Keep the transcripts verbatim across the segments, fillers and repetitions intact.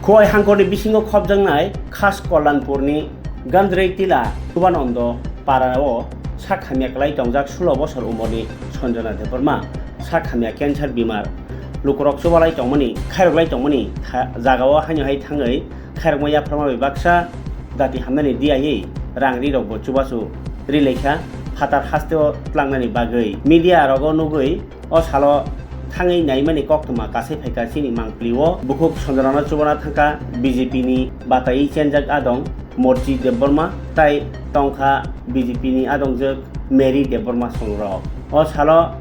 Kuai hangkorni bisingo khopjaknai Khas Kollanpurni Gandrei Tila Chubanando parao sak hamya kwlai tongjak sulo bosor umorni Sanjana Debbarma. Sak hamya cancer bimar. Lukurok chubalai tongmani, khairoklai tongmani tha-, jagao haino hai thangwi khairokma yapharma bai baksa dati hamnani diyawi rang rirokbo chubachu rilaikha phatar hasteo tlangnani bagwi. Media rogo nugwi o salo thangwi naimani koktwma kasai phaikha chini mangpili o. Bukhuk Sanjanano chubana thangkha B J P ni bataiwi chenjak adong Morji Debbarma, tai tongkha B J P ni adongjwk Mary Debbarma songrok. O salo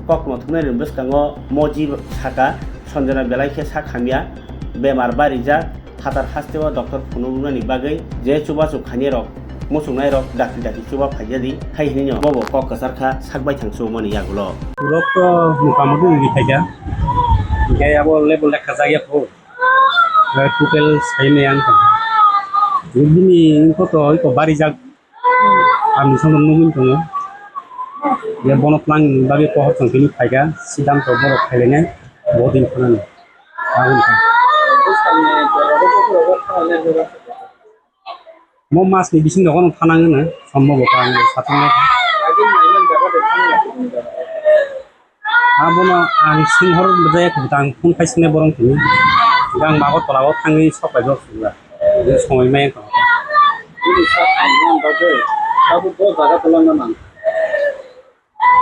koktwma thumnairokni bwskango Moji saka Sanjana belai khe sak hamya, bemar barijak, phatar hasteo doctor phunuknani bagwi je chubachu khainai rok, muchungnai rok dakti dakti chuba phaijadi, hai hinwi no bobo kok kwchar kha sak baithang chubamani yagulo. Rok to motamuti ni phaikha, hinkhe abo level lekha jak ya kho, total sai maya wngkha. Bini wngkha to iko barijak, ang bising nugwi tongo, je bono twlang bagwi pohor tong tini phaikha, siddhanto borok khailainai, bo din khwnani. Abo wngkha. Mo mas ni bising rogo no thanang hwno, sombo bo ang satung nai. Abono ang singhor bwtang phone khai sinai borok tini. Ang mago tola o thangwi sok pai jok sila. Je somoi mai tong. Bini sak ang man bagwi. Abo bo jaga tolangna nang.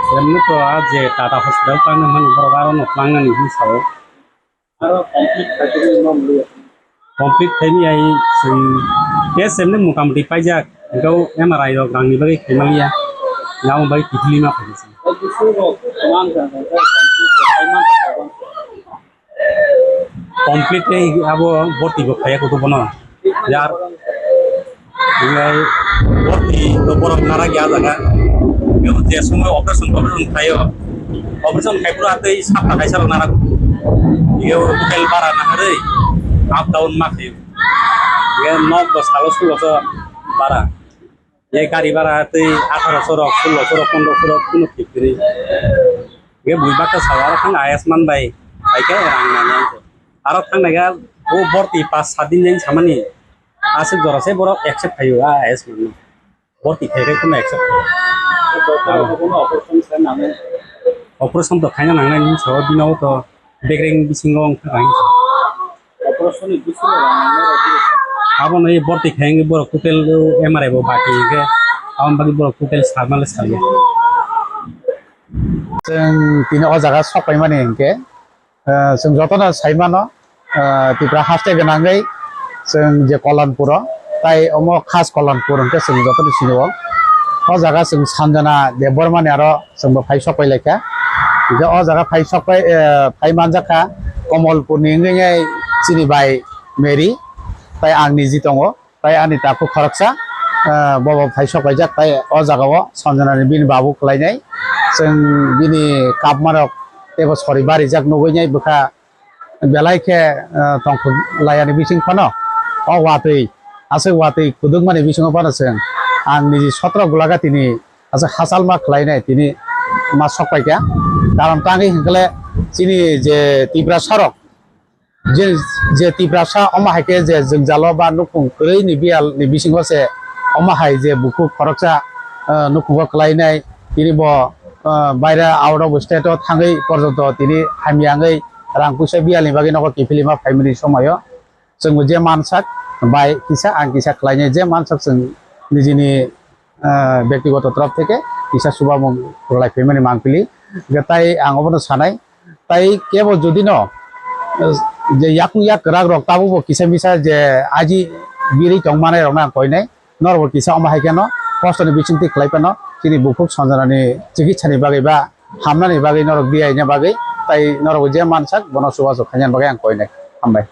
Emni to a je Tata hospital tangna mani borok aro no tlangnani hwn sao. Aro complete khaitwi no mliya. Complete khaini ai chwng test emni motamuti paijak. Hingkhe o M R I rok rangni bagwi khaimaliya. Yamo bagwi kiphilwi ma phaikha chwng. O bisu rok man jang jang complete khai man jang jang. Complete khe abo borti bo khaiya kutu bono. Yar Borti to borok nara gya jaga. Yo je somoy operation operation khayo. Operation khai pura tei sapta kaisa rok nara. Yo hotel bara na harei up down ma khayo. Ye nok bo salo sulo so bara. Ye gari bara tei atharo so rok, sulo so rok, pondro so rok kuno thik kwrwi. Ye bui bakta salo aro thang ayas man bai. Hai khe rang nang yang. Aro thang nai ga o borti pas sat din jeng samani. Aswk jora se borok accept khaio, a ayas man. Borti khai khai kheno accept khaio. Doctor rok bono operation khaina nangnai. Operation to khaina nangnai hinwi sao, bino to begreng bisingo wngkha hinwi sao. Operation ni bisingo rang nangnai rok. Abono borti khai wngwi borok total M R I bo baki hinkhe aboni bagwi borok total salmale salya. Chwng tini o jaga sok paimani hinkhe, ah, chwng jotono sai mano, ah, Tripura haste gwnangwi chwng je Kollanpuro, tai omo khas Kollanpur hwnkhe chwng jotono sinio. O jaga chwng Sanjana Debbarmani aro chwngbo phai sok pai laikha. Hwnkhe o jaga phai sok pai, eh, phai manjakha Komolpurni wngwi chini bai Mary, tai ang niji tongo. Tai ani takhuk khoroksa, ah, bobo phai sok paijak, tai o jaga o Sanjana ni bini babu kwlainai. Chwng bini kapma rok teibo sori barijak nugwi nai bwkha belai khe, ah, tongthok laiya ni bising phano o watwi, aswk watwi kwdwkma ni bisingo phano chwng ang niji sotro gulaga tini aswk hachal ma kwlainai tini ma sok paikha. Karon tangwi hinkhe le chini je Tiprasa rok, je, je Tiprasa omo hai khe je jwngjalo ba nukhung kwrwi ni biyal ni bisingo se omo hai je bukhuk khoroksa, ah, nukhungo kwlainai, tini bo, ah, baira out of state o thangwi porjonto tini hamya wngwi rang puisa biyal ni bagwi nogo kiphilwi ma phaimani somoio chwngbo je mansak bai kisa ang kisa khlainai je mansak chwng nijini ah, bektigoto torof theke kisa chubamung rwlai phaimani mangpili. Hwnkhe tai ang obono sanai, tai kebo jodi no, eh, je yakung yak kwrak rok tabukbo kisa misa je aji birwi tong manai rokno ang koinai, norokbo kisa omo hai kheno kostoni bisingtwi khlai phano chini bukhuk Sanjanani chikitsani bagwi ba hamnani bagwi norok diyaina bagwi tai norokbo je mansak bono chubachu khainani bagwi ang koinai. Hambai.